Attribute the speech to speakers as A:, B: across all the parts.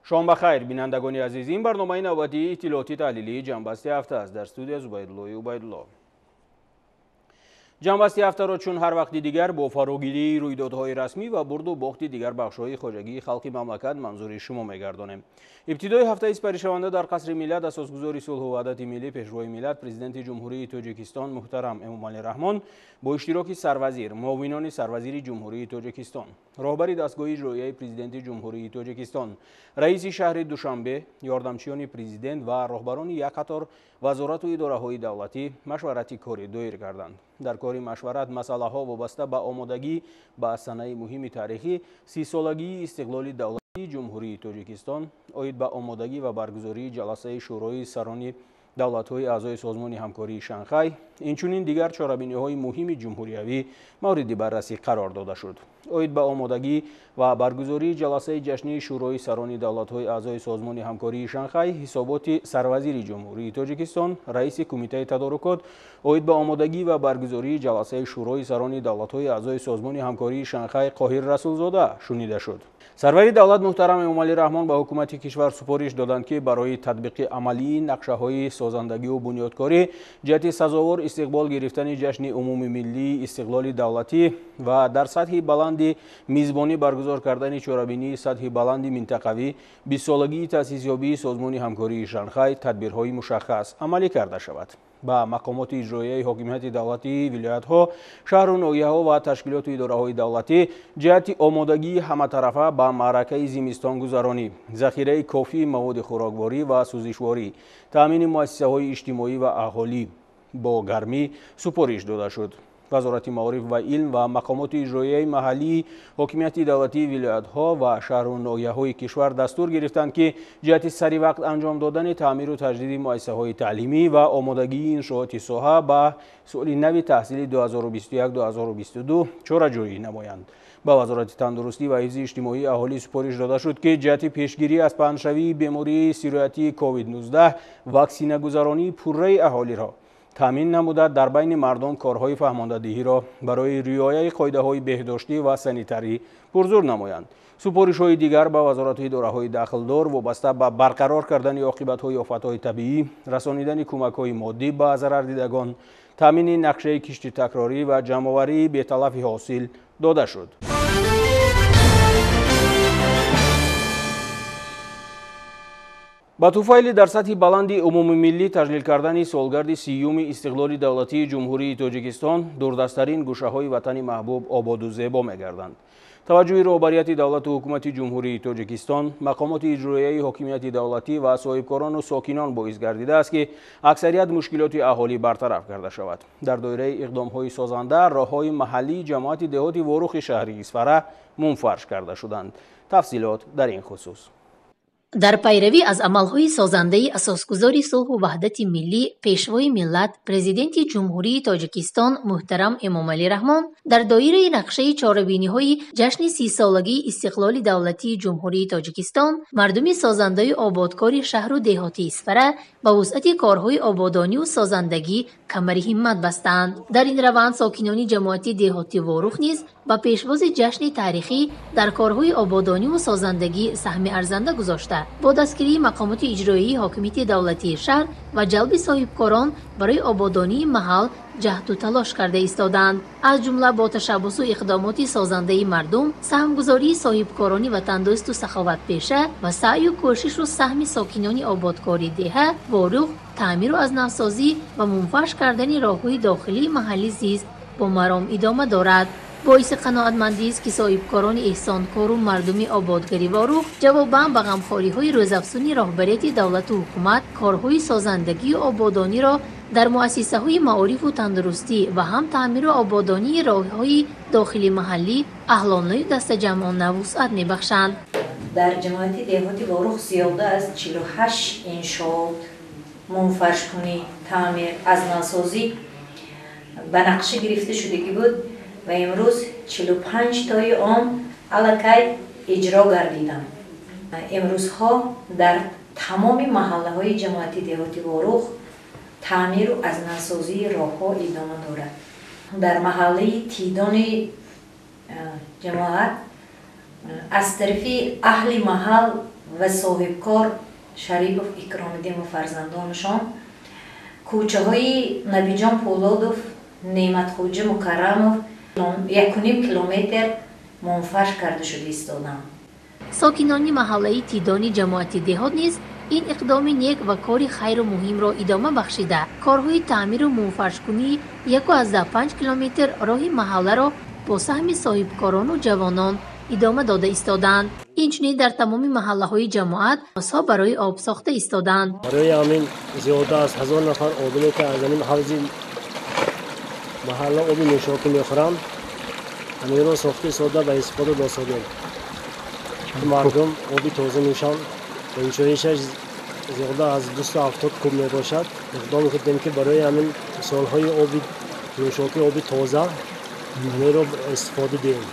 A: Шом бахайр, бинандагони азиз. Ин барномаи навбатии иттилоотӣ таҳлилии Ҷамъбасти ҳафта аст. Дар студия Зубайдуллои Убайдулло. Ҷамъбасти ҳафтаро чун ҳар вақти дигар бо фарогирии рӯйдодҳои расмӣ ва бурду бохти дигар бахшҳои хоҷагии халқи мамлакат манзури шумо мегардонем. Ибтидои ҳафтаи сипаришаванда дар Қасри Миллат асосгузори сулҳу ваҳдати миллӣ, Пешвои миллат, Президенти Ҷумҳурии Тоҷикистон муҳтарам Эмомалӣ Раҳмон бо иштироки сарвазир, муовинони сарвазири Ҷумҳурии Тоҷикистон, роҳбари дастгоҳи иҷроияи Президенти Ҷумҳурии Тоҷикистон, раиси шаҳри Душанбе, ёрдамчиёни президент ва роҳбарони як қатор вазорату идораҳои давлатӣ машварати корӣ доир карданд. Дар кори машварат масъалаҳо вобаста ба омодагӣ ба санаи муҳими таърихӣ 30-солагии истиқлоли давлатии Ҷумҳурии Тоҷикистон, оид ба омодагӣ ва баргузории ҷаласаи Шӯрои сарони давлатҳои аъзои Созмони ҳамкории Шанхай, инчунин дигар чорабиниҳои муҳими ҷумҳуриявӣ мавриди баррасӣ қарор дода шуд. Оид ба омодагӣ ва баргузории ҷаласаи ҷашнии Шӯрои сарони давлатҳои аъзои Созмони ҳамкории Шанхай ҳисоботи сарвазири Ҷумҳурии Тоҷикистон, раиси Кумитаи тадорукот, оид ба омодагӣ ва баргузории ҷаласаи Шӯрои сарони давлатҳои аъзои Созмони ҳамкории Шанхай Қоҳир Расулзода шунида шуд. Сарвари давлат муҳтарам Эмомалӣ Раҳмон ба ҳукумати кишвар супориш доданд, ки барои татбиқи амалии нақшаҳои созандагиву бунёдкорӣ ҷиҳати сазовор истиқбол гирифтани ҷашни умумимиллии истиқлоли давлатӣ ва дар сатҳи баланди мизбонӣ баргузор кардани чорабинии сатҳи баланди минтақавӣ 20-солагии таъсисёбии Созмони ҳамкории Шанхай тадбирҳои мушаххас амалӣ карда шавад. Ба мақомоти иҷроияи ҳокимияти давлатии вилоятҳо, шаҳру ноҳияҳо ва ташкилоту идораҳои давлатӣ ҷиҳати омодагии ҳаматарафа ба маъракаи зимистонгузаронӣ, захираи кофии маводи хӯрокворӣ ва сӯзишворӣ, таъмини муассисаҳои иҷтимоӣ ва аҳолӣ бо гармӣ супориш дода шуд. Вазорати маориф ва илм ва мақомоти иҷроияи маҳаллии ҳокимияти давлатии вилоятҳо ва шаҳру ноҳияҳои кишвар дастур гирифтанд, ки ҷиҳати саривақт анҷом додани таъмиру таҷдиди муассисаҳои таълимӣ ва омодагии иншооти соҳа ба соли нави таҳсили 2021-2022 чораҷӯӣ намоянд. Ба Вазорати тандурустӣ ва ҳифзи иҷтимоии аҳолӣ супориш дода шуд, ки ҷиҳати пешгирӣ аз паҳншавии бемории сироятии COVID-19 ваксинагузаронии пурраи аҳолиро таъмин намуда, дар байни мардум корҳои фаҳмондадиҳиро барои риояи қоидаҳои беҳдоштӣ ва санитарӣ пурзур намоянд. Супоришҳои дигар ба вазорату идораҳои дахлдор вобаста ба барқарор кардани оқибатҳои офатҳои табиӣ, расонидани кӯмакҳои моддӣ ба зарардидагон, таъмини нақшаи кишти такрорӣ ва ҷамъоварии беталафи ҳосил дода шуд. Ба туфайли дар сатҳи баланди умумимиллӣ таҷлил кардани солгарди 30-юми истиқлоли давлатии Ҷумҳурии Тоҷикистон дурдасттарин гӯшаҳои ватани маҳбуб ободу зебо мегарданд. Таваҷҷӯҳи роҳбарияти давлату ҳукумати Ҷумҳурии Тоҷикистон, мақомоти иҷроияи ҳокимияти давлатӣ ва соҳибкорону сокинон боис гардидааст, ки аксарият мушкилоти аҳолӣ бартараф карда шавад. Дар доираи иқдомҳои созанда роҳҳои маҳаллии ҷамоати деҳоти Ворухи шаҳри Исфара мунфарш карда шуданд. Тафсилот дар ин хусус.
B: Дар пайравӣ аз амалҳои созандаи асосгузори сулҳу ваҳдати миллӣ, Пешвои миллат, Президенти Ҷумҳурии Тоҷикистон муҳтарам Эмомалӣ Раҳмон дар доираи нақшаи чорабиниҳои ҷашни 30-солагии истиқлоли давлатии Ҷумҳурии Тоҷикистон мардуми созандаи ободкори шаҳру деҳоти Исфара ба вусъати корҳои ободониву созандагӣ камари ҳиммат бастанд. Дар ин раванд сокинони ҷамоати деҳоти Ворух низ ба пешвози ҷашни таърихӣ дар корҳои ободониву созандагӣ саҳми арзанда гузошта, бо дастгирии мақомоти иҷроии ҳокимияти давлатии шаҳр ва ҷалби соҳибкорон барои ободонии маҳал ҷаҳду талош карда истоданд. Аз ҷумла бо ташаббусу иқдомоти созандаи мардум, саҳмгузории соҳибкорони ватандӯсту саховатпеша ва саъю кӯшишу саҳми сокинони ободкори деҳа Ворух, таъмиру аз навсозӣ ва мунфарш кардани роҳҳои дохилии маҳалли зист бо маром идома дорад. Боиси қаноатмандист, ки соҳибкорони эҳсонкору мардуми ободгари Ворух ҷавобан ба ғамхориҳои рӯзафзуни роҳбарияти давлату ҳукумат корҳои созандагию ободониро дар муассисаҳои маорифу тандурустӣ ва ҳам таъмиру ободонии роҳҳои дохили маҳаллӣ аҳлонаю дастаҷамъона вусъат мебахшанд.
C: Дар ҷамоати деҳоти Ворух зиёда аз 48 иншоот мунфаршкунӣ, таъмир, аз навсозӣ ба нақша гирифта шудагӣ буд ва имрӯз 45 тои он аллакай иҷро гардиданд. Имрӯзҳо дар тамоми маҳаллаҳои ҷамоати деҳоти Ворух таъмиру аз навсозии роҳҳо идома дорад. Дар маҳаллаи Тидони ҷамоат аз тарафи аҳли маҳал ва соҳибкор Шарипов Икромиддин ва фарзандонашон, кӯчаҳои Набиҷон Пӯлодов, Неъматхоҷа Мукаррамов 1.5 километр мунфарш карда шуда истоданд.
B: Сокинони маҳаллаи Тидони ҷамоати деҳот низ ин иқдоми нек ва кори хайру муҳимро идома бахшида, корҳои таъмиру мунфаршкунии 1.5 километр роҳи маҳалларо бо саҳми соҳибкорону ҷавонон идома дода истодаанд. Инчунин дар тамоми маҳаллаҳои ҷамоат ҳавзҳо барои об сохта истодаанд.
D: Барои ҳамин зиёда аз 1000 нафар одаме, ки аз ҳамин ҳавзи маҳалла оби нӯшокӣ мехӯранд, ҳаминро сохта истода ба истифода досодем. Мардум оби тоза нӯшанд. Иншоишаш зиёда аз 270 куб мебошад. Иқдом кардем, ки барои ҳамин солҳои оби нӯшокӣ, оби тоза ҳаминро истифода диҳем.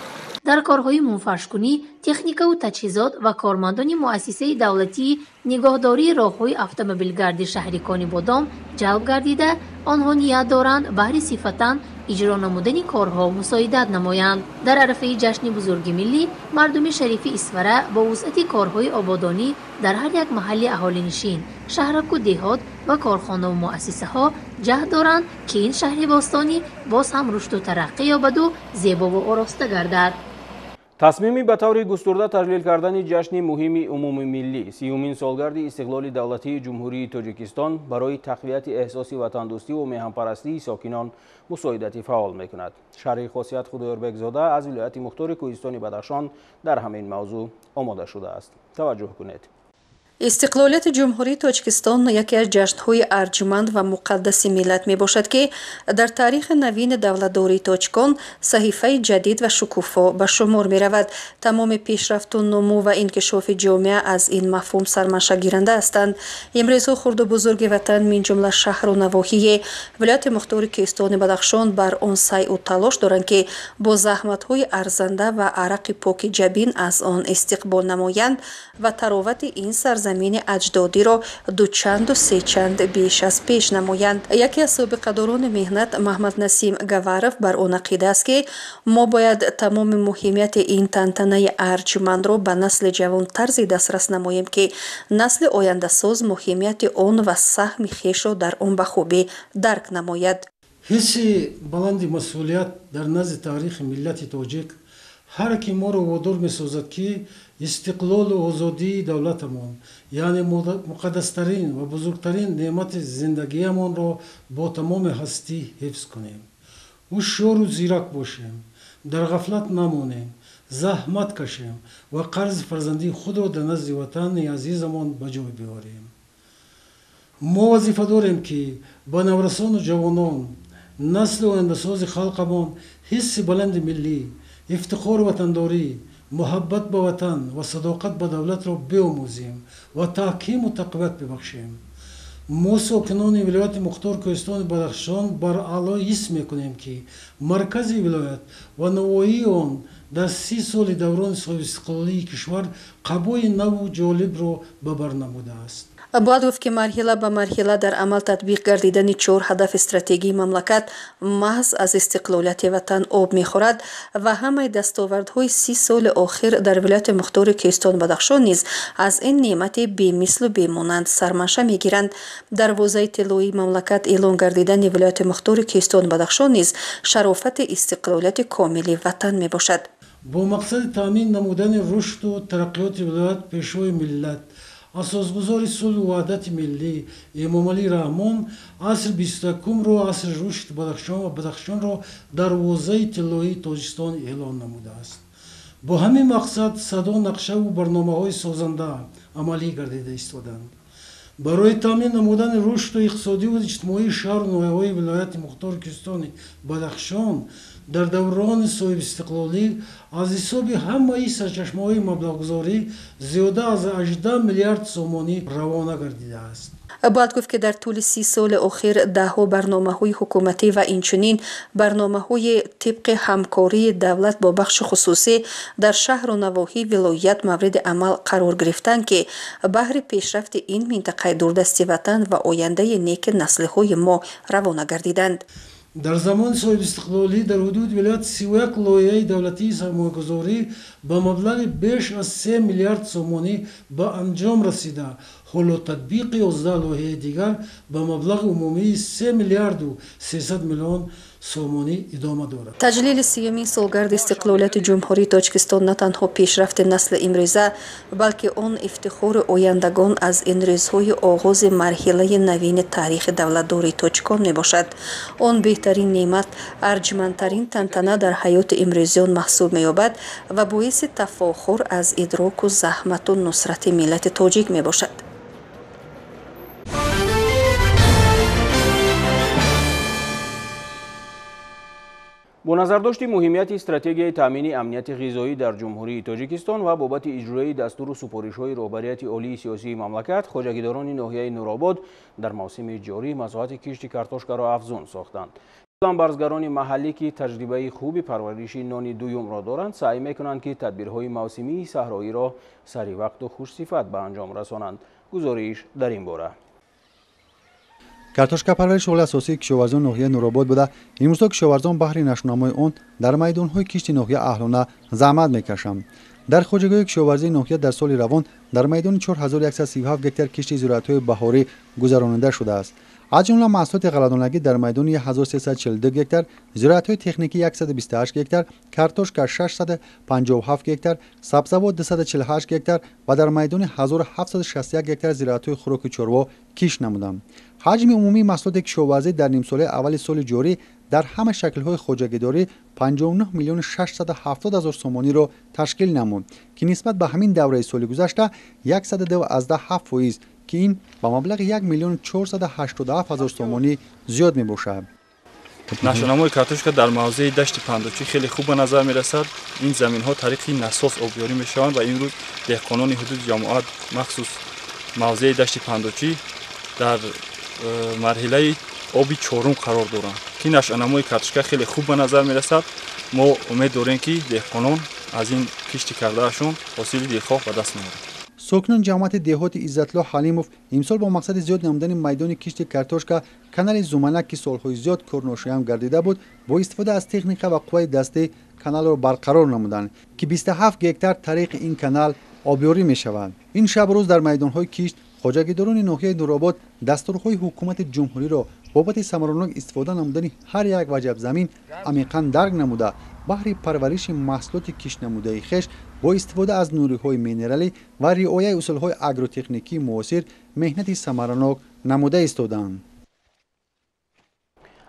B: Дар корҳои мунфаршкунӣ техникаву таҷҳизот ва кормандони муассисаи давлатии нигоҳдории роҳҳои автомобилгарди шаҳри Конибодом ҷалб гардида, онҳо ният доранд баҳри сифатан иҷро намудани корҳо мусоидат намоянд. Дар арафаи ҷашни бузурги миллӣ мардуми шарифи Исфара бо вусъати корҳои ободонӣ дар ҳар як маҳалли аҳолинишин, шаҳраку деҳот ва корхонаву муассисаҳо ҷаҳд доранд, ки ин шаҳри бостонӣ боз ҳам рушду тараққӣ ёбаду зебову ороста гардад.
A: Тасмими ба таври густурда таҷлил кардани ҷашни муҳими умумимиллӣ, 30-умин солгарди истиқлоли давлатии Ҷумҳурии Тоҷикистон барои тақвияти эҳсоси ватандӯстиву меҳанпарастии сокинон мусоидати фаъол мекунад. Шарҳи Хосият Худоёрбекзода аз вилояти мухтори Кӯҳистони Бадахшон дар ҳамин мавзӯъ омода шудааст. Таваҷҷӯҳ кунед.
E: Истиқлолияти Ҷумҳурии Тоҷикистон яке аз ҷашнҳои арҷманд ва муқаддаси миллат мебошад, ки дар таърихи навини давлатдории тоҷикон саҳифаи ҷадид ва шукуфо ба шумор меравад. Тамоми пешрафту нумӯ ва инкишофи ҷомеа аз ин мафҳум сарманшагиранда ҳастанд. Имрӯзҳо хурду бузурги ватан, мин ҷумла шаҳру навоҳии вилояти мухтори Кӯҳистони Бадахшон бар он сайъу талош доранд, ки бо заҳматҳои арзанда ва арақи поки ҷабин аз он истиқбол намоянд ва таровати ин сарзамин аҷдодиро дучанду сечанд беш аз пеш намоянд. Яке аз собиқадорони меҳнат Маҳмаднасим Гаваров бар он ақида аст, ки мо бояд тамоми муҳимияти ин тантанаи арҷмандро ба насли ҷавон тарзи дастрас намоем, ки насли ояндасоз муҳимияти он ва саҳми хешро дар он ба хубӣ дарк намояд.
F: Ҳисси баланди масъулият дар назди таърихи миллати тоҷик ҳар ки моро водор месозад, ки истиқлолу озодии давлатамон, яъне муқаддастарин ва бузургтарин неъмати зиндагиамонро бо тамоми ҳастӣ ҳифз кунем, ҳушёру зирак бошем, дар ғафлат намонем, заҳмат кашем ва қарзи фарзандии худро дар назди ватани азизамон ба ҷой биёрем. Мо вазифа дорем, ки ба наврасону ҷавонон, насли ояндасози халқамон ҳисси баланди миллӣ, ифтихору ватандорӣ, муҳаббат ба ватан ва садоқат ба давлатро биомӯзем ва таҳкиму тақвият бибахшем. Мо сокинони вилояти мухтор Кӯҳистони Бадахшон бар аъло ҳис мекунем, ки маркази вилоят ва навоҳии он дар 30 соли даврони соҳибистиқлолии кишвар қабои наву ҷолибро ба бар намудааст.
E: Бояд гуфт, ки марҳила ба марҳила дар амал татбиқ гардидани 4 ҳадафи стратегии мамлакат маҳз аз истиқлолияти ватан об мехӯрад ва ҳамаи дастовардҳои 30 соли охир дар вилояти мухтори Кӯҳистони Бадахшон низ аз ин неъмати бемислу бемонанд сарманша мегиранд. Дарвозаи тиллоии мамлакат эълон гардидани вилояти мухтори Кӯҳистони Бадахшон низ шарофати истиқлолияти комили ватан мебошад.
F: Бо мақсади таъмин намудани рушду тараққиёти вилоят Пешвои миллат, асосгузори сулҳу ваҳдати миллӣ Эмомалӣ Раҳмон асри 21-ро асри рушди Бадахшон ва Бадахшонро дарвозаи тиллоии Тоҷикистон эълон намудааст. Бо ҳамин мақсад садо нақшаву барномаҳои созанда амалӣ гардида истоданд. Барои таъмин намудани рушду иқтисодиву иҷтимоии шаҳру ноҳияҳои вилояти мухтори Кӯҳистони Бадахшон дар даврони соҳибистиқлолӣ аз ҳисоби ҳамаи сарчашмаҳои маблағгузорӣ зиёда аз 18 миллиард сомонӣ равона гардидааст.
E: Бояд гуфт, ки дар тӯли 30 соли охир даҳҳо барномаҳои ҳукуматӣ ва инчунин барномаҳои тибқи ҳамкории давлат бо бахши хусусӣ дар шаҳру навоҳии вилоят мавриди амал қарор гирифтанд, ки баҳри пешрафти ин минтақаи дурдасти ватан ва ояндаи неки наслиҳои мо равона гардиданд.
F: Дар замони соҳибистиқлолӣ дар ҳудуди вилоят 31 лоиҳаи давлатии сармоягузорӣ ба маблағи беш аз 3 миллиард сомонӣ ба анҷом расида. Ҳоло татбиқи 11 лоиҳаи дигар ба маблағи умумии 3 миллиарду 300 миллион сомонӣ идома дорад.
E: Таҷлили сиюмин солгарди истиқлолияти Ҷумҳурии Тоҷикистон на танҳо пешрафти насли имрӯза, балки он ифтихори ояндагон аз ин рӯзҳои оғози марҳилаи навини таърихи давлатдории тоҷикон мебошад. Он беҳтарин неъмат, арҷмандтарин тантана дар ҳаёти имрӯзиён маҳсуб меёбад ва боиси тафохур аз идроку заҳмату нусрати миллати тоҷик мебошад.
A: Бо назардошти муҳимияти стратегияи таъмини амнияти ғизоӣ дар Ҷумҳурии Тоҷикистон ва бобати иҷрои дастуру супоришҳои роҳбарияти олии сиёсии мамлакат, хоҷагидорони ноҳияи Нуробод дар мавсими ҷорӣ масоҳати кишти картошкаро афзун сохтанд. Барзгарони маҳаллӣ, ки таҷрибаи хуби парвариши нони дуюмро доранд, саъй мекунанд, ки тадбирҳои мавсимии саҳроиро сари вақту хушсифат ба анҷом расонанд. Гузориш дар ин бора.
G: Картошкапарварӣ шуғли асосии кишоварзони ноҳияи Нуробод буда, имрӯзҳо кишоварзон баҳри нашунамои он дар майдонҳои кишти ноҳия аҳлона заҳмат мекашанд. Дар хоҷагиҳои кишоварзии ноҳия дар соли равон дар майдони 4137 гектар кишти зироатҳои баҳорӣ гузаронида шудааст. Аз ҷумла маҳсулоти ғалладонагӣ дар майдони 1342 гектар, зироатҳои техникӣ 128 гектар, картошка 657 гектар, сабзавот 248 гектар ва дар майдони 1761 гектар зироатҳои хӯроки чорво кишт намуданд. Ҳаҷми умумии маҳсулоти кишоварзӣ дар нимсолаи аввали соли ҷорӣ дар ҳама шаклҳои хоҷагидорӣ 59 миллиону 670 ҳазор сомониро ташкил намуд, ки нисбат ба ҳамин давраи соли гузашта 102,7%, ки ин ба маблағи 1 миллиону 487 ҳазор сомонӣ зиёд мебошад.
H: Нашъунамои картошка дар мавзеи дашти Пандочӣ хеле хуб ба назар мерасад. Ин заминҳо тариқи насос обёрӣ мешаванд ва имрӯз деҳқонони ҳудуди ҷамоат, махсус мавзеи дашти Пандочӣ, дар марҳилаи оби чорум қарор доранд, ки нашъунамои картошка хеле хуб ба назар мерасад. Мо умед дорем, ки деҳқонон аз ин кишти кардаашон ҳосили дилхоҳ ба даст меоранд.
G: Сокинони ҷамоати деҳоти Иззатло Ҳалимов имсол бо мақсади зиёд намудани майдони кишти картошка канали Зуманак, ки солҳои зиёд корношоям гардида буд, бо истифода аз техника ва қувваи дастӣ каналро барқарор намуданд, ки 27 гектар тариқи ин канал обёрӣ мешавад. Ин шабу рӯз дар майдонҳои кишт хоҷагидорони ноҳияи Нуробод дастурҳои ҳукумати ҷумҳуриро бобати самаранок истифода намудани ҳар як ваҷаб замин амиқан дарк намуда, баҳри парвариши маҳсулоти киштнамудаи хеш бо истифода аз нуриҳои минералӣ ва риояи усулҳои агротехникии муосир меҳнати самаранок намуда истодаанд.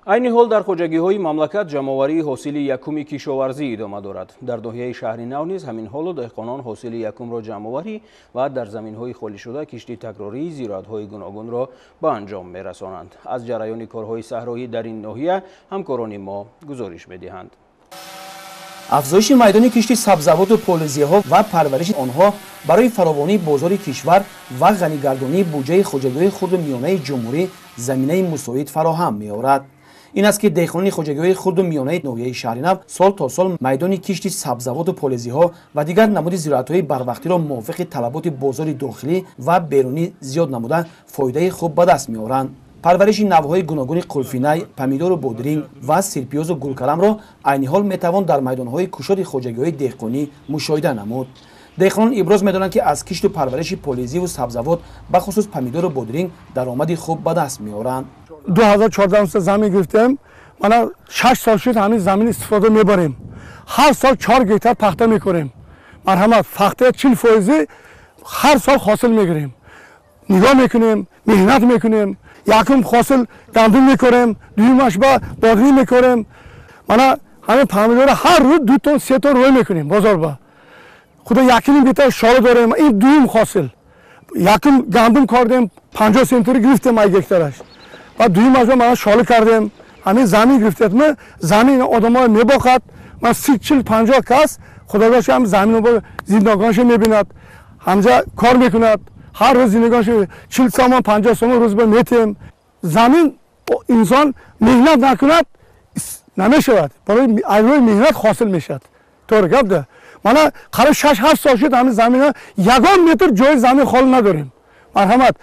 A: Айни ҳол дар хоҷагиҳои мамлакат ҷамъоварии ҳосили якуми кишоварзӣ идома дорад. Дар ноҳияи шаҳри Нав низ ҳамин ҳоло деҳқонон ҳосили якумро ҷамъоварӣ ва дар заминҳои холишуда кишти такрории зироатҳои гуногунро ба анҷом мерасонанд. Аз ҷараёни корҳои саҳроӣ дар ин ноҳия ҳамкорони мо гузориш медиҳанд.
I: Афзоиши майдони кишти сабзавоту полизиҳо ва парвариши онҳо барои фаровонии бозори кишвар ва ғанигардонии буҷаи хоҷагиҳои хурду миёнаи ҷумҳурӣ заминаи мусоид фароҳам меорад. Ин аст, ки деҳқонони хоҷагиҳои хурду миёнаи ноҳияи Шаҳринав сол то сол майдони кишти сабзавоту полизиҳо ва дигар намуди зироатҳои барвақтиро мувофиқи талаботи бозори дохилӣ ва берунӣ зиёд намуда фоидаи хуб ба даст меоранд. Парвариши навъҳои гуногуни қулфинай, помидору бодринг ва сирпиёзу гулкаламро айни ҳол метавон дар майдонҳои кушоди хоҷагиҳои деҳқонӣ мушоҳида намуд. Деҳқонон иброз медоранд, ки аз кишту парвариши полизиву сабзавот, бахусус помидору бодринг, даромади хуб ба даст меоранд.
J: 2014 замин гирифтем, мана 6 сол шуд ҳамин замин истифода мебарем. Ҳар сол 4 гектар пахта мекорем. Марҳамат, пахтаи 40% ҳар сол ҳосил мегирем. Нигоҳ мекунем, меҳнат мекунем. Якум ҳосил гандум мекорем, дуюмаш ба бодринг мекорем. Мана ҳамин помидорро ҳар рӯз 2 тон 3 тон рӯй мекунем бозор ба. Худо 1.5 гектар шола дорем, ин дуюм ҳосил. Якум гандум кардем, 50 сентри гирифтем ай гектараш. Баъд дуюм аз мана шола кардем. Ҳамин замин гирифтем, замин одамҳо мебохад. Ман 30 40 50 кас худогаша ҳам заминро зиндагонашо мебинад, ҳамҷа кор мекунад. Ҳар рӯз зиндагонашо 40 сомон 50 сомон рӯз ба метем. Замин инсон меҳнат накунад намешавад. Барои айрӯи меҳнат ҳосил мешавад. Тоғри гап да. Мана қариб 6-7 сол шуд ҳамин заминҳо ягон метр ҷои замин холӣ надорем. Марҳамат,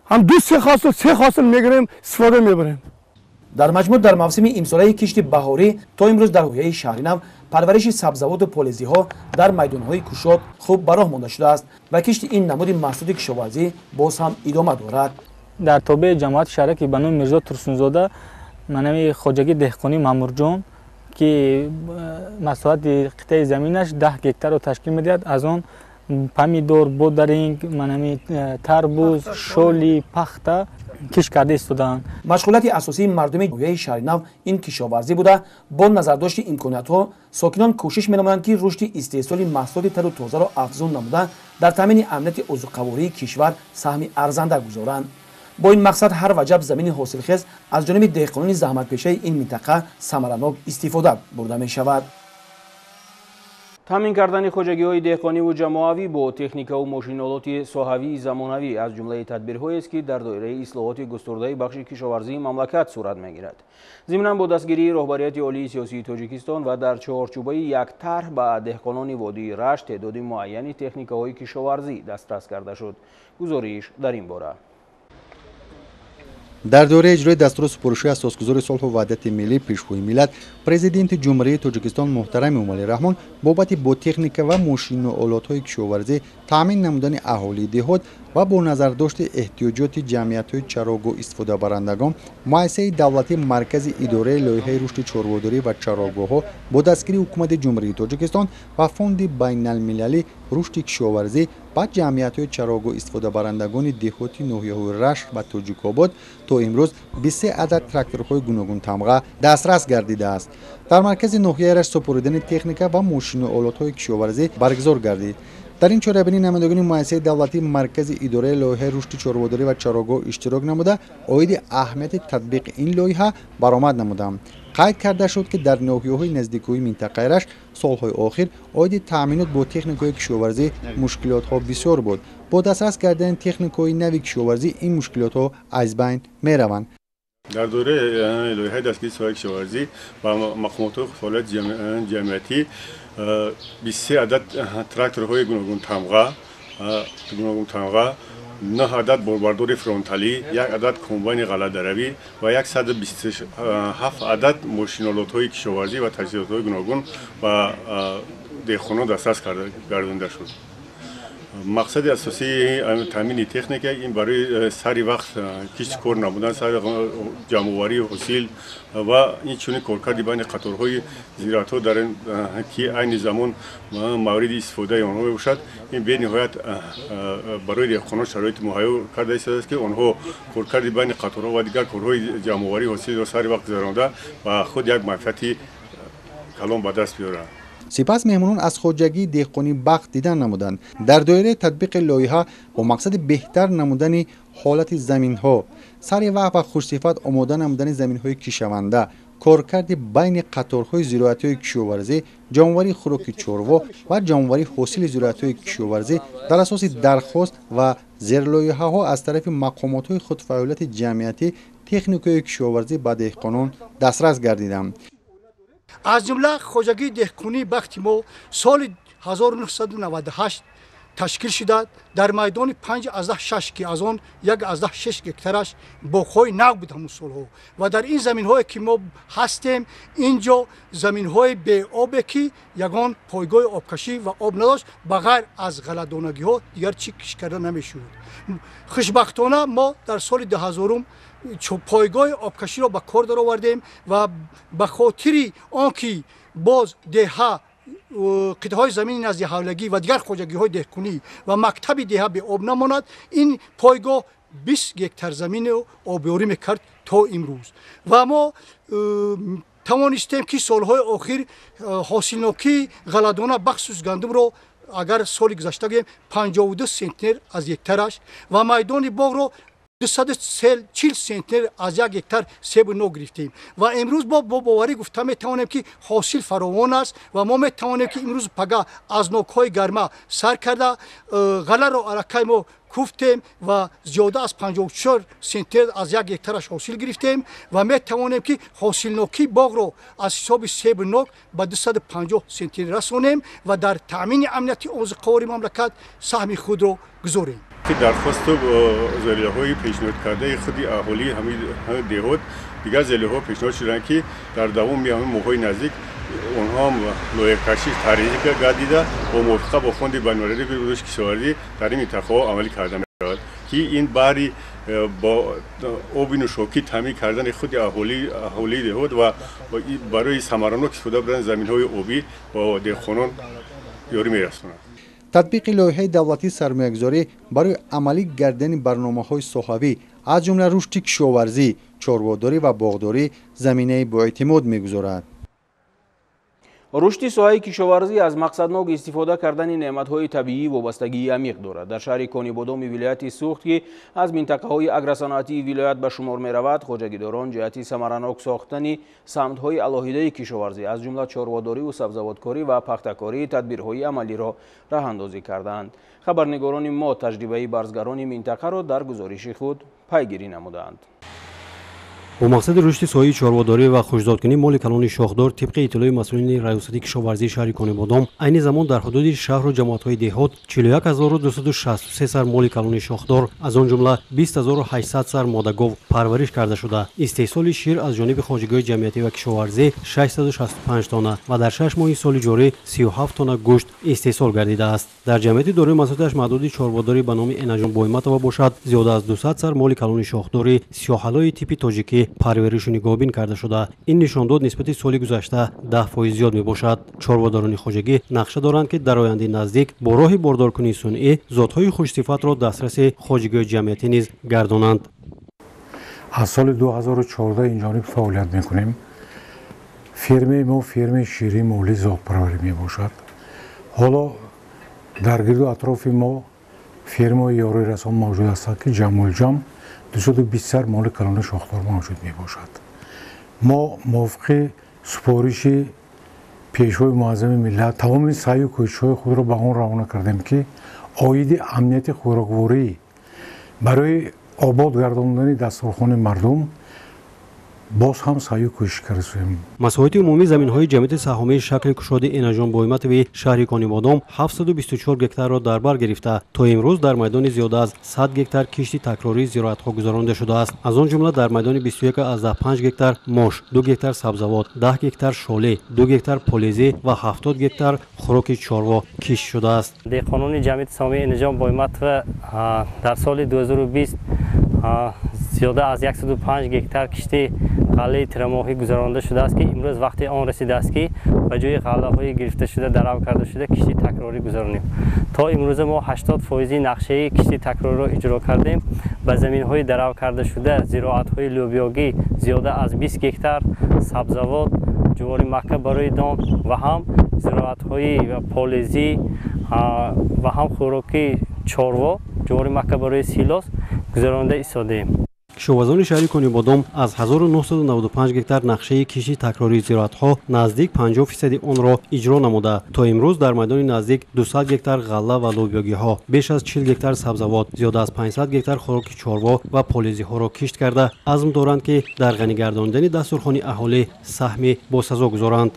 J: ҳам 2-3 ҳосил, 3 ҳосил мегирем, истифода мебарем.
I: Дар маҷмӯъ дар мавсими имсолаи кишти баҳорӣ то имрӯз дар ноҳияи Шаҳринав парвариши сабзавоту полезиҳо дар майдонҳои кушод хуб ба роҳ монда шудааст ва кишти ин намуди маҳсулоти кишоварзӣ боз ҳам идома дорад.
K: Дар тобеи ҷамоати шаҳраки ба номи Мирзо Турсунзода манами хоҷагии деҳқонӣ Мамурҷон, ки масоҳати қитъаи заминаш 10 гектарро ташкил медиҳад, аз он помидор, бодаринг, манами тарбуз, шоли, пахта кишт карда истодаанд.
I: Машғулияти асосии мардуми ноҳияи Шаҳринав ин кишоварзӣ буда, бо назардошти имкониятҳо сокинон кӯшиш менамоянд, ки рушди истеҳсоли маҳсулоти тару тозаро афзун намуда дар таъмини амнияти озуқавории кишвар саҳми арзанда гузоранд. Бо ин мақсад ҳар ваҷаб замини ҳосилхез аз ҷониби деҳқонони заҳматпешаи ин минтақа самаранок истифода бурда мешавад.
A: Таъмин кардани хоҷагиҳои деҳқониву ҷамоавӣ бо техникаву мошинолоти соҳавии замонавӣ аз ҷумлаи тадбирҳоест, ки дар доираи ислоҳоти густурдаи бахши кишоварзии мамлакат сурат мегирад. Зимнан бо дастгирии роҳбарияти олии сиёсии Тоҷикистон ва дар чорчӯбаи як тарҳ ба деҳқонони водии Рашт теъдоди муайяни техникаҳои кишоварзӣ дастрас карда шуд. Гузориш дар ин бора.
G: Дар доираи иҷрои дастуру супоришҳои асосгузори сулҳу ваҳдати миллӣ, Пешвои миллат, Президенти Ҷумҳурии Тоҷикистон муҳтарам Эмомалӣ Раҳмон бобати бо техника ва мошинуолотҳои кишоварзӣ таъмин намудани аҳолии деҳот ва бо назардошти эҳтиёҷоти ҷамъиятҳои чарогоҳ истифодабарандагон, муассисаи давлатии Маркази идораи лоиҳаи рушди чорводорӣ ва чарогоҳҳо бо дастгирии Ҳукумати Ҷумҳурии Тоҷикистон ва Фонди байналмилалӣ рушди кишоварзӣ ба ҷамъиятҳои чарогоҳ истифодабарандагони деҳоти ноҳияҳои Рашт ва Тоҷикобод то имрӯз 23 адад тракторҳои гуногунтамға дастрас гардидааст. Дар маркази ноҳияи Рашт супоридани техника ва мошинуолотҳои кишоварзӣ баргузор гардид. Дар ин чорабинӣ намояндагони муассисаи давлатии Маркази идораи лоиҳаи рушди чорводорӣ ва чарогоҳ иштирок намуда, оиди аҳамияти татбиқи ин лоиҳа баромад намуданд. Қайд карда шуд, ки дар ноҳияҳои наздикӯи минтақаи Рашт солҳои охир оиди таъминот бо техникаҳои кишоварзӣ мушкилотҳо бисёр буд. Бо дастрас кардани техникаҳои нави кишоварзӣ ин мушкилотҳо аз байн мераванд.
L: Дар доираи лоиҳаи дастгирии соҳаи кишоварзӣ ба мақомотҳои фаъолияти ҷамъиятӣ 23 адад тракторҳои гуногунтамға, 9 адад борбардори фронталӣ, 1 адад комбайни ғалладаравӣ ва 127 адад мошинолотҳои кишоварзӣ ва таҷҳизотҳои гуногун ба деҳқонон дастрас гардонида шуд. Мақсади асосии таъмини техника ин барои сари вақт кишти кор намудан, сари ҷамъоварии ҳосил ва инчунин коркарди байни қаторҳои зироатҳо, ки айни замон мавриди истифодаи онҳо мебошад. Ин бениҳоят барои деҳқонон шароити муҳайё карда истодааст, ки онҳо коркарди байни қаторҳо ва дигар корҳои ҷамъоварии ҳосилро сари вақт гузаронда ба худ як манфиати калон ба даст биёранд.
G: Сипас меҳмонон аз хоҷагии деҳқонӣ бахт дидан намуданд. Дар доираи татбиқи лоиҳа бо мақсади беҳтар намудани ҳолати заминҳо, сари вақт ва хушсифат омода намудани заминҳои кишаванда, коркарди байни қаторҳои зироатҳои кишоварзӣ, ҷамъоварии хӯроки чорво ва ҷамъоварии ҳосили зироатҳои кишоварзӣ дар асоси дархост ва зерлоиҳаҳо аз тарафи мақомотҳои худфаъолияти ҷамъиятӣ техникаҳои кишоварзӣ ба деҳқонон дастрас гардиданд.
M: Аз ҷумла хоҷагии деҳқонии бахти мо соли 1998 ташкил шуда дар майдони 5,6, ки аз он 1,6 гектараш боғҳои нав буд ҳамун солҳо. Ва дар ин заминҳое ки мо ҳастем, ин ҷо заминҳои беобе, ки ягон пойгоҳи обкашӣ ва об надошт, ба ғайр аз ғалладонагиҳо дигар чӣ кишт карда намешуд. Хушбахтона мо дар соли 2000 пойгоҳи обкаширо ба кор даровардем ва ба хотири он ки боз деҳа, қитъаҳои замини назди ҳавлагӣ ва дигар хоҷагиҳои деҳқонӣ ва мактаби деҳа беоб намонад, ин пойгоҳ 20 гектар заминро обёрӣ мекард то имрӯз. Ва мо тавонистем, ки солҳои охир ҳосилнокии ғалладона, бахусус гандумро, агар соли гузашта гӯем, 52 сентнер аз гектараш ва майдони боғро 240 сентнер аз як гектар себу нок гирифтем. Ва имрӯз бо боварӣ гуфта метавонем, ки ҳосил фаровон аст ва мо метавонем, ки имрӯз пага аз нокҳои гарма сар карда ғалларо аллакай мо куфтем ва зиёда аз 54 сентнер аз як гектараш ҳосил гирифтем ва метавонем, ки ҳосилнокии боғро аз ҳисоби себу нок ба 250 сентнер расонем ва дар таъмини амнияти озуқавории мамлакат саҳми худро гузорем.
L: Дархосту зориҳои пешниҳодкардаи худи аҳолии ҳамин деҳот Дигар зелиҳо пешниҳод шуданд, ки дар давоми ҳамин моҳҳои наздик онҳо ҳам лоиҳакашӣ таҳрирӣ гардида бо мувофиқа бо фонди байналмилалии рушди кишоварзӣ дар ин минтақаҳо амалӣ карда мешавад, ки ин баҳри бо оби нӯшокӣ таъмин кардани худи аҳолии деҳот ва барои самаранок истифода бурдани заминҳои обӣ ба деҳқонон ёрӣ мерасонад.
G: Татбиқи лоиҳаи давлатии сармоягузорӣ барои амалӣ гардидани барномаҳои соҳавӣ, аз ҷумла рушди кишоварзӣ, чорводорӣ ва боғдорӣ заминаи боэътимод мегузорад.
A: Рушди соҳаи кишоварзӣ аз мақсаднок истифода кардани неъматҳои табиӣ вобастагии амиқ дорад. Дар шаҳри Конибодоми вилояти Суғд, ки аз минтақаҳои агросаноатии вилоят ба шумор меравад, хоҷагидорон ҷиҳати самаранок сохтани самтҳои алоҳидаи кишоварзӣ, аз ҷумла чорводорӣву сабзавоткорӣ ва пахтакорӣ тадбирҳои амалиро роҳандозӣ кардаанд. Хабарнигорони мо таҷрибаи барзгарони минтақаро дар гузориши худ пайгирӣ намуданд.
N: Бо мақсади рушди соҳаи чорводорӣ ва хушзодкунии моли калони шохдор, тибқи иттилои масъулини раёсати кишоварзии шаҳри Конибодом, айни замон дар ҳудуди шаҳру ҷамоатҳои деҳот 41263 сар моли калони шохдор, аз он ҷумла 20800 сар модагов парвариш карда шуда, истеҳсоли шир аз ҷониби хоҷагиҳои ҷамъиятӣ ва кишоварзӣ 665 тонна ва дар 6 моҳи соли ҷорӣ 37 тонна гӯшт истеҳсол гардидааст. Дар ҷамъияти дорои масъулияташ маҳдуди чорводорӣ ба номи Энаҷон Бойматова бошад, зиёда аз 200 сар моли калони шохдори сиёҳалои типи тоҷикӣ парваришу нигоҳбин карда шуда. Ин нишондод нисбати соли гузашта 10% зиёд мебошад. Чорводорони хоҷагӣ нақша доранд, ки дар ояндаи наздик бо роҳи бордоркунии сунъӣ зотҳои хушсифатро дастраси хоҷагиҳои ҷамъиятӣ низ гардонанд.
O: Аз соли 2014 инҷониб фаъолият мекунем. Фермаи мо фермаи ширии моли зотпарварӣ мебошад. Ҳоло дар гирду атрофи мо фермаҳои ёрирасон мавҷуд ҳастанд, ки ҷамъулҷамъ 220 сар моли калони шохдор мавҷуд мебошад. Мо мувофиқи супориши пешвои муаззами миллат тамоми саъю кӯшишҳои худро ба он равона кардем, ки оиди амнияти хӯрокворӣ барои обод гардондани дастурхони мардум боз ҳам саъю кӯшиш кардем.
N: Масоҳати умумии заминҳои ҷамъияти саҳомии шакли кушоди Энаҷон Бойматови шаҳри Конибодом 724 гектарро дар бар гирифта, то имрӯз дар майдони зиёда аз 100 гектар кишти такрории зироатҳо гузаронда шудааст. Аз он ҷумла дар майдони 21,5 гектар мош, 2 гектар сабзавот, 10 гектар шоле, 2 гектар полезӣ ва 70 гектар хӯроки чорво кишт шудааст.
P: Деҳқонони ҷамъияти саҳомии Энаҷон Бойматова дар соли 2020 зиёда аз 105 гектар кишти ғаллаи тирамоҳӣ гузаронда шудааст, ки имрӯз вақти он расидааст, ки ба ҷои ғаллаҳои гирифташуда дарав карда шуда кишти такрорӣ гузаронем. То имрӯза мо 80% нақшаи кишти такрориро иҷро кардем. Ба заминҳои дарав карда шуда зироатҳои лӯбиёгӣ зиёда аз 20 гектар, сабзавот, ҷувори макка барои дон ва ҳам зироатҳои полезӣ ва ҳам хӯроки чорво, ҷувори макка барои силос гузаронда истодаем.
N: Кишоварзони шаҳри Конибодом аз 1995 гектар нақшаи кишти такрории зироатҳо наздик 50% онро иҷро намуда, то имрӯз дар майдони наздик 200 гектар ғалла ва лӯбиёгиҳо, беш аз 40 гектар сабзавот, зиёда аз 500 гектар хӯроки чорво ва полезиҳоро кишт карда, азм доранд, ки дар ғанигардондани дастурхони аҳолӣ саҳми босазо гузоранд.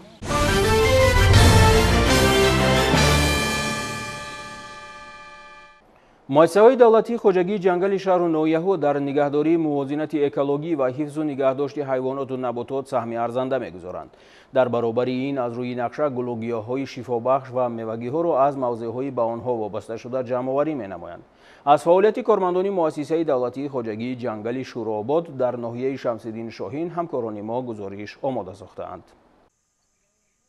A: Муассисаҳои давлатии хоҷагии ҷангали шаҳру ноҳияҳо дар нигаҳдории мувозинати экологӣ ва ҳифзу нигаҳдошти ҳайвоноту наботот саҳми арзанда мегузоранд. Дар баробари ин аз рӯи нақша гулугиёҳҳои шифобахш ва мевагиҳоро аз мавзеъҳои ба онҳо вобасташуда ҷамъоварӣ менамоянд. Аз фаъолияти кормандони муассисаи давлатии хоҷагии ҷангали Шӯрообод дар ноҳияи Шамсиддин Шоҳин ҳамкорони мо гузориш омода сохтаанд.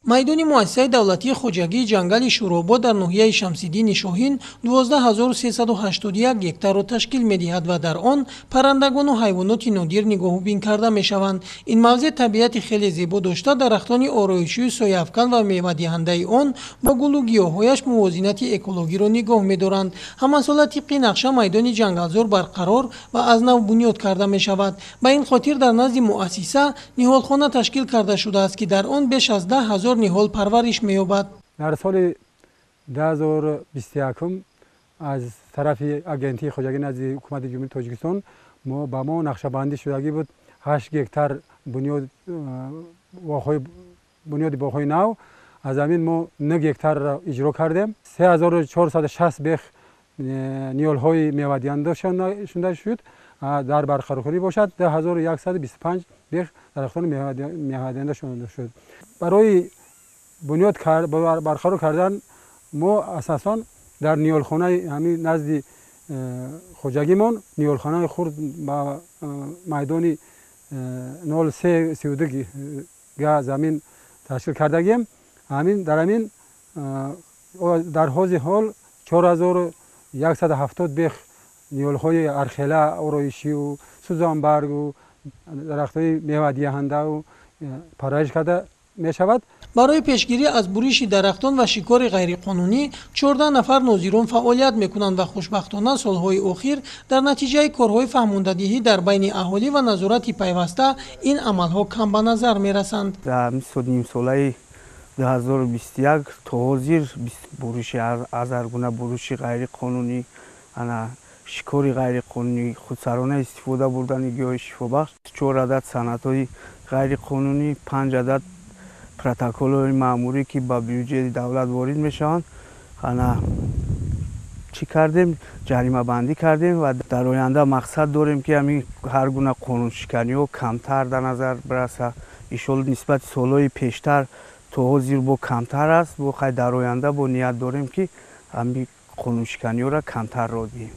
Q: Майдони муассисаи давлатии хоҷагии ҷангали Шӯробод дар ноҳияи Шамсиддини Шоҳин 12381 гектарро ташкил медиҳад ва дар он паррандагону ҳайвоноти нодир нигоҳубин карда мешаванд. Ин мавзеъ табиати хеле зебо дошта, дарахтони ороишию сояафкан ва мевадиҳандаи он бо гулу гиёҳҳояш мувозинати экологиро нигоҳ медоранд. Ҳамасола тибқи нақша майдони ҷангалзор барқарор ва аз нав бунёд карда мешавад. Ба ин хотир дар назди муассиса ниҳолхона ташкил карда шудааст, ки дар он беш аз 10 000 ниҳол парвариш меёбад.
R: Дар соли 2021 аз тарафи агентии хоҷагӣ назди ҳукумати Ҷумҳурии Тоҷикистон ба мо нақшабандӣ шудагӣ буд 8 гектар бунёди боғҳои нав. Аз ҳамин мо 9 гектарро иҷро кардем. 3460 бех ниҳолҳои мевадиҳанда шуда шуд. Дар барқароркунӣ бошад 2125 бех дарахтони мевадиҳанда шуд. Барои бунёд барқарор кардан мо асосан дар ниҳолхонаи ҳамин назди хоҷагимон ниҳолхонаи хурд ба майдони 0332 га замин ташкил кардагием. Ҳамин дар ҳамин дар ҳози ҳол 4170 бех ниҳолҳои архела, ороишию сӯзанбаргу дарахтҳои мевадиҳандау парвариш карда мешавад.
Q: Барои пешгирӣ аз буриши дарахтон ва шикори ғайриқонунӣ 14 нафар нозирон фаъолият мекунанд ва хушбахтона солҳои охир дар натиҷаи корҳои фаҳмондадиҳӣ дар байни аҳолӣ ва назорати пайваста ин амалҳо кам ба назар мерасанд.
S: Дар нимсолаи 2021 то ҳозир буриши аз ҳар гуна буриши ғайриқонунӣ, ана шикори ғайриқонунӣ, худсарона истифода бурдани гиёҳи шифобахш, 4 адад санадҳои ғайриқонунӣ, 5 адад протоколҳои маъмурӣ, ки ба бюҷети давлат ворид мешаванд, ана чӣ кардем, ҷаримабандӣ кардем ва дар оянда мақсад дорем, ки ҳамин ҳар гуна қонуншиканиҳо камтар дар назар бирасад. Иншоалло нисбати солҳои пештар то ҳозир бо камтар аст, бо хай дар оянда бо ният дорем, ки ҳамин қонуншиканиҳоро камтар роҳ диҳем.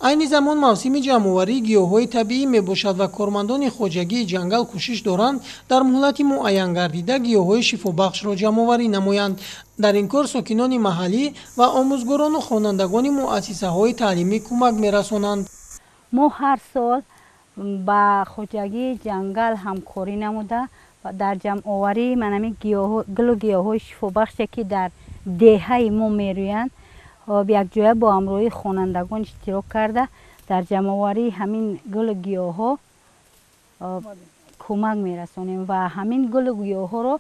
Q: Айни замон мавсими ҷамъоварии гиёҳҳои табиӣ мебошад ва кормандони хоҷагии ҷангал кӯшиш доранд дар муҳлати муайянгардида гиёҳҳои шифобахшро ҷамъоварӣ намоянд. Дар ин кор сокинони маҳаллӣ ва омӯзгорону хонандагони муассисаҳои таълимӣ кӯмак мерасонанд.
T: Мо ҳар сол ба хоҷагии ҷангал ҳамкорӣ намуда дар ҷамъоварии манами гулу гиёҳҳои шифобахше, ки дар деҳаи мо мерӯянд, якҷоя бо ҳамроҳии хонандагон иштирок карда дар ҷамъоварии ҳамин гулу гиёҳҳо кӯмак мерасонем ва ҳамин гулу гиёҳҳоро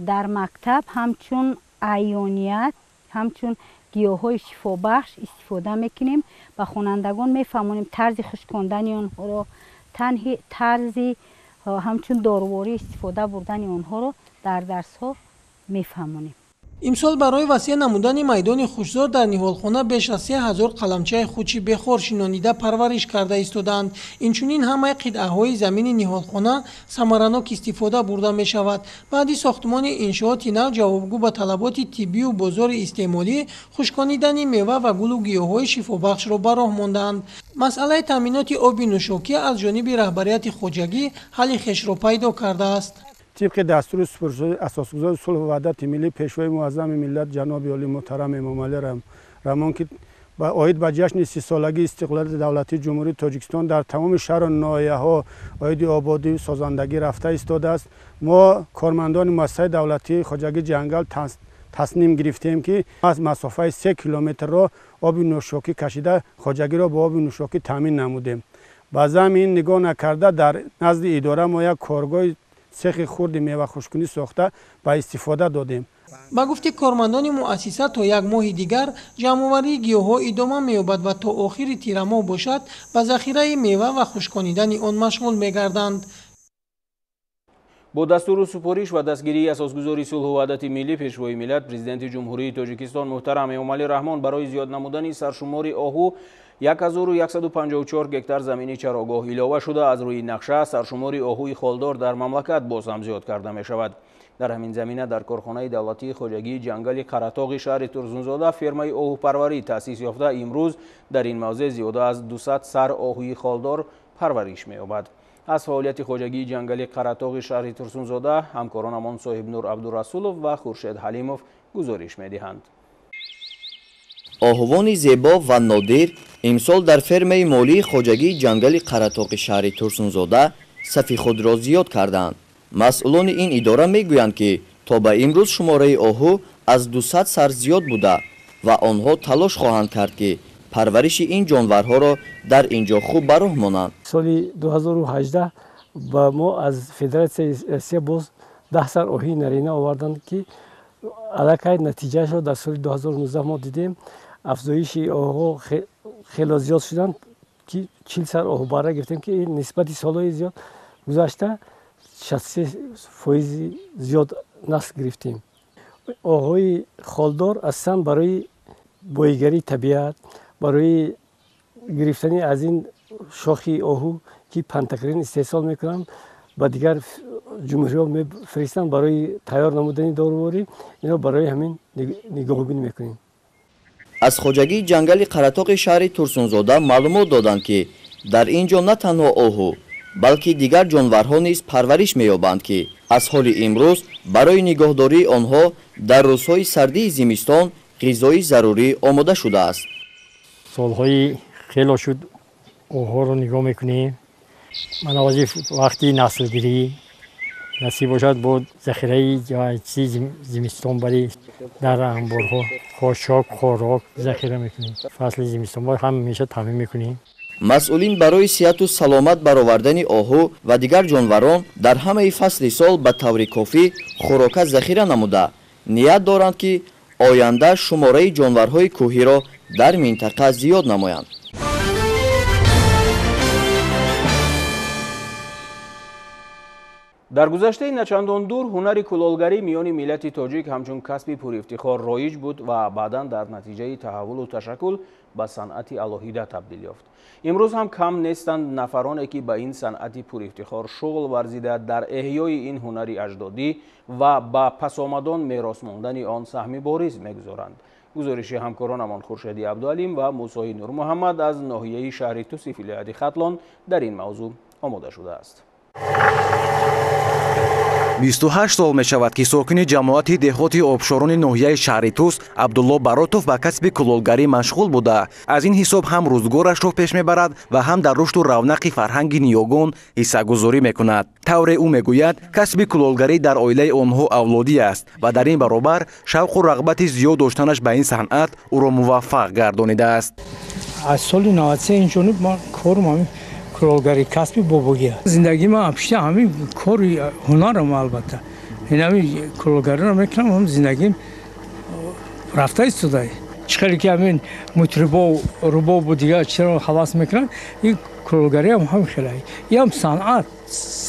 T: дар мактаб ҳамчун аёният, ҳамчун гиёҳҳои шифобахш истифода мекунем. Ба хонандагон мефаҳмонем тарзи хушкондани онҳоро, тарзи ҳамчун доруворӣ истифода бурдани онҳоро дар дарсҳо мефаҳмонем.
Q: Имсол барои васеъ намудани майдони хушзор дар ниҳолхона беш аз 3000 қаламчаи хучи бехор шинонида парвариш карда истодаанд. Инчунин ҳамаи қитъаҳои замини ниҳолхона самаранок истифода бурда мешавад. Баъди сохтмони иншооти нав ҷавобгӯ ба талаботи тиббию бозори истеъмолӣ хушконидани мева ва гулу гиёҳҳои шифобахшро ба роҳ мондаанд. Масъалаи таъминоти оби нӯшокӣ аз ҷониби раҳбарияти хоҷагӣ ҳалли хешро пайдо кардааст.
U: Тибқи дастури супоришоти асосгузори сулҳу ваҳдати миллӣ, пешвои муаззами миллат ҷаноби олӣ муҳтарам Эмомалӣ Раҳмон, ки оид ба ҷашни 30-солагии истиқлолияти давлатии Ҷумҳурии Тоҷикистон дар тамоми шаҳру ноҳияҳо оиди ободию созандагӣ рафта истодааст, мо кормандони муассисаи давлатии хоҷагии ҷангал тасмим гирифтем, ки аз масофаи 3 километрро оби нӯшокӣ кашида хоҷагиро бо оби нӯшокӣ таъмин намудем. Ба замин нигоҳ накарда дар назди идора мо як коргоҳи цехи хурди мевахушкунӣ сохта ба истифода додем.
Q: Ба гуфти кормандони муассиса то як моҳи дигар ҷамъоварии гиёҳҳо идома меёбад ва то охири тирамоҳ бошад ба захираи мева ва хушконидани он машғул мегарданд.
A: Бо дастуру супориш ва дастгирии асосгузори сулҳу ваҳдати миллӣ, пешвои миллат, президенти Ҷумҳурии Тоҷикистон муҳтарам Эмомалӣ Раҳмон барои зиёд намудани саршумори оҳу 1154 гектар замини чарогоҳ илова шуда, аз рӯи нақша саршумори оҳуи холдор дар мамлакат боз ҳам зиёд карда мешавад. Дар ҳамин замина дар корхонаи давлатии хоҷагии ҷангали Қаратоғи шаҳри Турсунзода фермаи оҳупарварӣ таъсис ёфта, имрӯз дар ин мавзеъ зиёда аз 200 сар оҳуи холдор парвариш меёбад. Аз фаъолияти хоҷагии ҷангали Қаратоғи шаҳри Турсунзода ҳамкоронамон Соҳибнур Абдурасулов ва Хуршед Ҳалимов гузориш медиҳанд.
V: Оҳувони зебо ва нодир имсол дар фермаи молии хоҷагии ҷангали Қаратоғи шаҳри Турсунзода сафи худро зиёд карданд. Масъулони ин идора мегӯянд, ки то ба имрӯз шумораи оҳу аз 200 сар зиёд буда ва онҳо талош хоҳанд кард, ки парвариши ин ҷонварҳоро дар ин ҷо хуб ба роҳ монанд.
W: Соли 2018 ба мо аз Федератсияи Россия боз 10 сар оҳии нарина оварданд, ки аллакай натиҷаашро дар соли 2019 мо дидем. Афзоиши оҳуҳо хело зиёд шуданд, ки 40 сар оҳубара гирифтем, ки нисбати солҳои зиёд гузашта 63% зиёд насл гирифтем. Оҳуҳои холдор асосан барои боигарии табиат, барои гирифтани аз ин Шохи оҳу ки пантакрин истеҳсол мекунанд, ба дигар ҷумҳуриҳо мефиристанд барои тайёр намудани доруворӣ. Инро барои ҳамин нигоҳубин мекунем.
V: Аз хоҷагии ҷангали Қаратоқи шаҳри Турсунзода маълумот доданд, ки дар ин ҷо на танҳо оҳу, балки дигар ҷонварҳо низ парвариш меёбанд, ки аз ҳоли имрӯз барои нигоҳдории онҳо дар рӯзҳои сардии зимистон ғизои зарурӣ омода шудааст.
B: Солҳои хело шуд оҳҳоро нигоҳ мекунем. Ман овози вақти наслгирӣ насиб бошад, бо захираи зимистон бари дар анборҳо хошок, хӯрок захира мекунем. Фасли зимистон ҳамеша таъмин мекунем.
V: Масъулин барои сиҳату саломат баровардани оҳу ва дигар ҷонварон дар ҳамаи фасли сол ба таври кофӣ хӯрока захира намуда, ният доранд, ки оянда шумораи ҷонварҳои кӯҳиро дар минтақа зиёд намоянд.
A: Дар гузаштаи начандон дур ҳунари кулолгарӣ миёни миллати тоҷик ҳамчун касби пурифтихор роиҷ буд ва баъдан дар натиҷаи таҳаввулу ташаккул ба санъати алоҳида табдил ёфт. Имрӯз ҳам кам нестанд нафароне, ки ба ин санъати пурифтихор шуғл варзида, дар эҳёи ин ҳунари аҷдодӣ ва ба пасомадон мерос мондани он саҳми бориз мегузоранд. Гузориши ҳамкоронамон Хуршеди Абдуалим ва Мусои Нурмуҳаммад аз ноҳияи шаҳри Туси вилояти Хатлон дар ин мавзӯъ омода шудааст.
C: 28 сол мешавад, ки сокини ҷамоати деҳоти Обшорони ноҳияи шаҳри Тус Абдулло Баротов ба касби кулолгарӣ машғул буда, аз ин ҳисоб ҳам рӯзгорашро пеш мебарад ва ҳам дар рушду равнақи фарҳанги ниёгон ҳиссагузорӣ мекунад. Тавре ӯ мегӯяд, касби кулолгарӣ дар оилаи онҳо авлодӣ аст ва дар ин баробар шавқу рағбати зиёд доштанаш ба ин санъат ӯро муваффақ гардонидааст.
D: Аз соли 93 инҷониб ман корм ҳамин кулолгарӣ, касби бобогӣ. Зиндагии ман пишта ҳамин кори ҳунарам, албатта. Ин ҳамин кулолгариро мекунам, ҳам зиндагим рафта истода. Чӣ хеле ки ҳамин мутрибо, рубобу дигар чизро ҳавас мекунанд, ин кулолгарӣ ҳам ҳамин хеле. Ин ҳам санъат,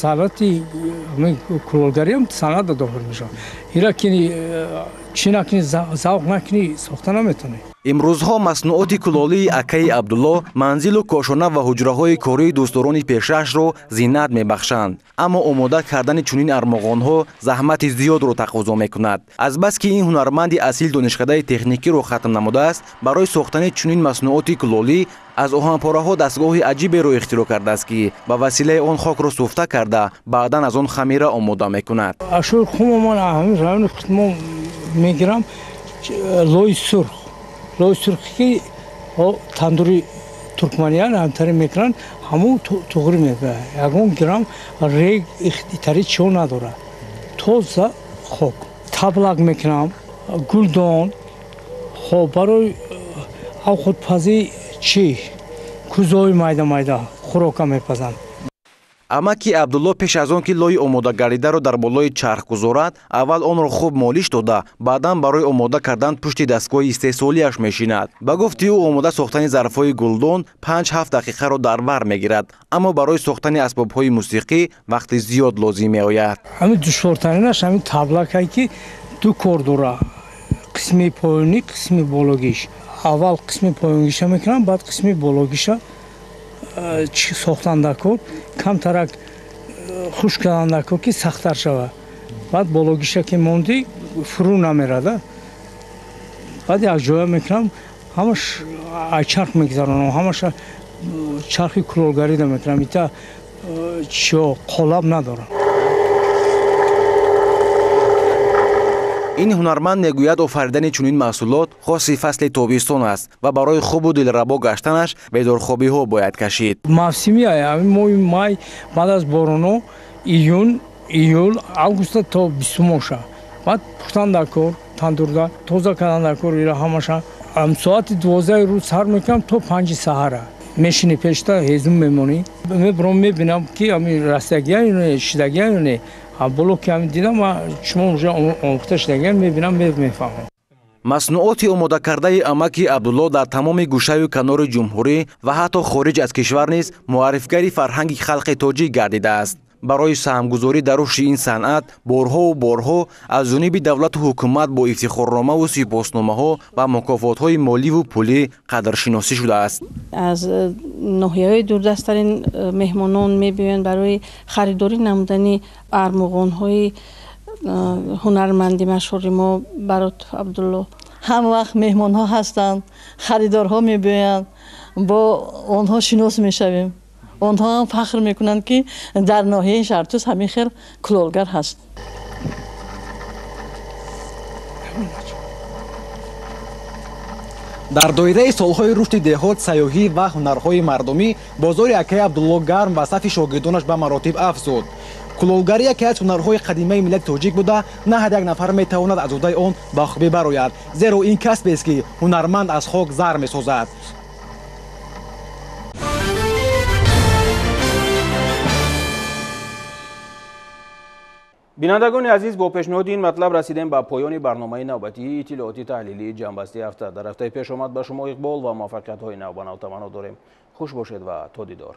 D: санъати кулолгарӣ ҳам санъат дохил мешавад. Ира ки чӣ накунӣ, завқ накунӣ, сохта наметавонӣ.
C: Имрӯзҳо маснуоти кулолии акаи Абдулло манзилу кошона ва ҳуҷраҳои кории дӯстдорони пешаашро зинат мебахшанд. Аммо омода кардани чунин армуғонҳо заҳмати зиёдро тақозо мекунад. Азбаски ин ҳунарманди асил донишкадаи техникиро хатм намудааст, барои сохтани чунин маснуоти кулолӣ аз оҳанпораҳо дастгоҳи аҷиберо ихтироъ кардааст, ки ба василаи он хокро суфта карда, баъдан аз он хамира омода мекунад.
D: Ашӯи хумомон ҳамин райони худмо мегирам, лои сурх. Лои сурхе ки тандури туркманиян ҳамтари мекунанд, ҳамун туғри мебарад. Ягон грамм рег итари чиҳо надорад. Тоза хок. Таблак мекунам, гулдон, хоб барои авхудпазӣ чӣ кузои майда майда хӯрока мепазанд.
C: Амаки Абдулло пеш аз он ки лои омодагардидаро дар болои чарх гузорад, аввал онро хуб молиш дода, баъдан барои омода кардан пушти дастгоҳи истеҳсолиаш мешинад. Ба гуфти ӯ, омода сохтани зарфҳои гулдон 5-7 дақиқаро дар бар мегирад, аммо барои сохтани асбобҳои мусиқӣ вақти зиёд лозим меояд.
D: Ҳамин душвортаринаш ҳамин таблакае ки ду кор дорад: қисми поёнӣ, қисми бологиш. Аввал қисми поёнгиша мекунам, баъд қисми бологиша сохтан дар кор, камтарак хушк кардан дар кор, ки сахттар шавад. Баъд бологиша ки монди, фурӯ намерада. Баъд якҷоя мекунам, ҳамаш чарх мегузаронам, ҳамаша чархи кулолгарида мекунам. Ита чиё қолаб надорам.
C: Ин ҳунарманд мегӯяд, офаридани чунин маҳсулот хоси фасли тобистон аст ва барои хубу дилрабо гаштанаш бедорхобиҳо бояд кашид.
D: Мавсими моҳи май, баъд аз бороно, июн, июл, августа то бистумоша. Баъд пухтан дар кор, тандурда, тоза кардан дар кор, ира ҳамаша. Соати 12 рӯз сар мекунам то 5 саҳара. Мешини пешта, ҳезум мемонӣ. Мебаром, мебинам, ки ҳамин растагия ё шидагия ё не. Боло ки ҳамин дидам, чумон уже омӯхта шидагия, мебинам, мефаҳмам.
C: Маснуоти омодакардаи амаки Абдулло дар тамоми гӯшаю канори ҷумҳурӣ ва ҳатто хориҷ аз кишвар низ муаррифгари фарҳанги халқи тоҷик гардидааст. Барои саҳмгузорӣ дар рушди ин санъат борҳову борҳо аз ҷониби давлату ҳукумат бо ифтихорномаву сипосномаҳо ва мукофотҳои моливу пулӣ қадршиносӣ шудааст.
E: Аз ноҳияҳои дурдасттарин меҳмонон мебиёянд барои харидорӣ намудани армуғонҳои ҳунарманди машҳури мо Баротов Абдулло.
F: Ҳам вақт меҳмонҳо ҳастанд, харидорҳо мебиёянд, бо онҳо шинос мешавем. Онҳо ҳам фахр мекунанд, ки дар ноҳияи Шаҳртӯз ҳамин хел кулолгар ҳаст.
C: Дар доираи солҳои рушди деҳот, сайёҳӣ ва ҳунарҳои мардумӣ бозори акаи Абдулло гарм ва сафи шогирдонаш ба маротиб афзуд. Кулолгарӣ яке аз ҳунарҳои қадимаи миллати тоҷик буда, на ҳар як нафар метавонад аз уҳдаи он ба хубӣ барояд, зеро ин касбест, ки ҳунарманд аз хок зар месозад.
A: Бинандагони азиз, бо пешниҳоди ин матлаб расидем ба поёни барномаи навбатии иттилооти таҳлилии ҷамъбасти ҳафта. Дар ҳафтаи пешомад ба шумо иқбол ва муваффақиятҳои навбанав таманно дорем. Хуш бошед ва то дидор.